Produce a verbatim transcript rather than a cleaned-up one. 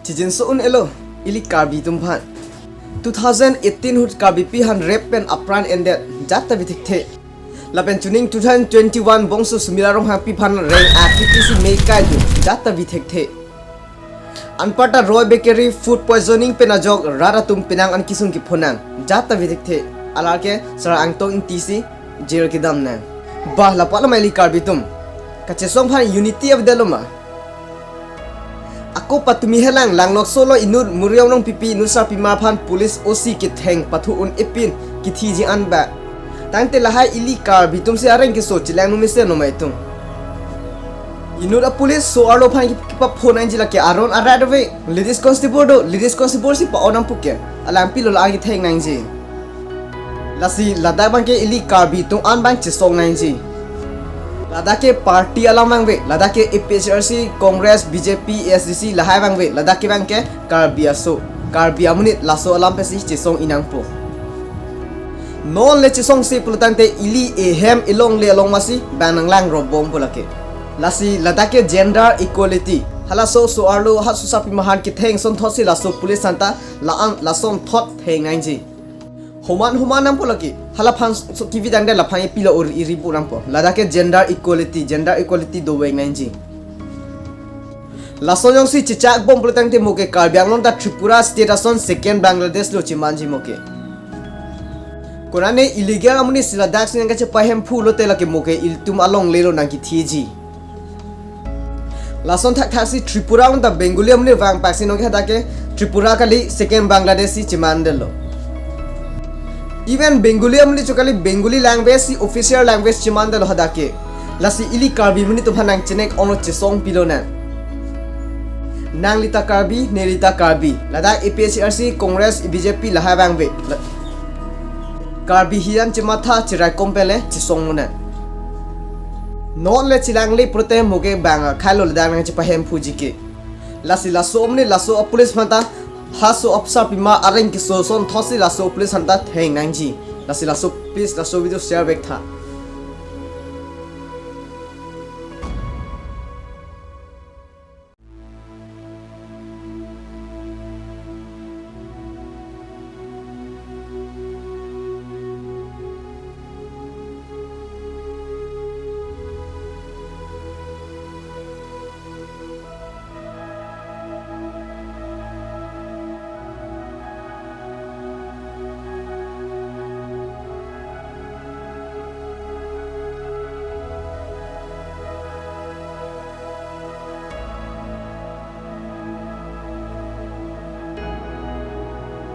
Chijinso un-elo, ili Karbi atum aphan. Two thousand eighteen ahut Karbipi aphan rape pen apran endet, jat ta vi thekthe. Lapen chuning two thousand twenty-one bongso Sumila Ronghangpi aphan reng akhiti si mei kai dun, jat ta vi thekthe. Anparta Roy Bakery food poisoning pen ajok rat atum penang an kisung kiphonang, jat ta vi thekthe. Alar ke Sara Angtong Ingti si jail kedam nang. Bah, lapu alam ili Karbi atum. Kachesong aphan unity avedetlo ma? Ako patumi helang, langlok solo inut Muriong Rongpipi inut sarpimar aphan police O C ketheng pathu un-e pin kithiji an ba. Tangte lahai ili Karbi atum si areng keso chelang numese no ma itum. Inut a police so-arlo aphan kip-, kipaphonangji lake aron arat ave. Ladies constable do, ladies constable si pa-on nangpo ke. Alangpi lo la-an ketheng nangji. Lasi ladak abang ke ili Karbi atum an abang chesong nangji. Ladak ke party alam abang ave, ladak ke A P H L C, Congress, B J P, A S D C, lahai abang ave, ladak ke abang ke Karbi aso, Karbi amonit laso alam pensi chesong-i nangpo. Non le chesongse pulotangte ili ehem elongle along masi bang nanglang robompo lake. Lasi ladak ke gender equality. Halaso so-arlo ha so sarpimar aphan ketheng asonthot si laso police aphanta la-an lasonthot theng nangji. Homan homan nangpo lake. Hala aphan so kivi dangde laphan epilo ur iribu nangpo. Ladak ke gender equality, gender equality dovek nangji. Lason jongsi chechak bom pulotangte mo ke Karbi Anglong ta Tripura state ason second Bangladesh lo chemanji mo ke. Konane illegal amonit si ladak si nangkachepahemphu lote lake mo ke ilitum alongle lo nangkithiji. Lason thakthak si Tripura along ta Bengali amonit vangpak si nong ke hadak ke Tripura kali, second Bangladesh si chemandetlo. Even Bengali amonit cho kali, Bengali language si official language chemandetlo hadak ke. Lasi ili Karbi amonit atum aphan nangchenek ono chesong pilonang. Nangli ta Karbi, neli ta Karbi. Ladak A P H L C, Congress, B J P lahai abang ave. La-, Karbi hiyan chematha cheraikom pele chesong monang. Non le chelangle pulote mo ke bang akhai lo ladak nangchepahemphuji ke. Lasi laso amonit laso a police aphanta, ha so a sarpimar areng keso asonthot si laso police aphanta theng nangji. Lasi laso, please, laso video share vek tha.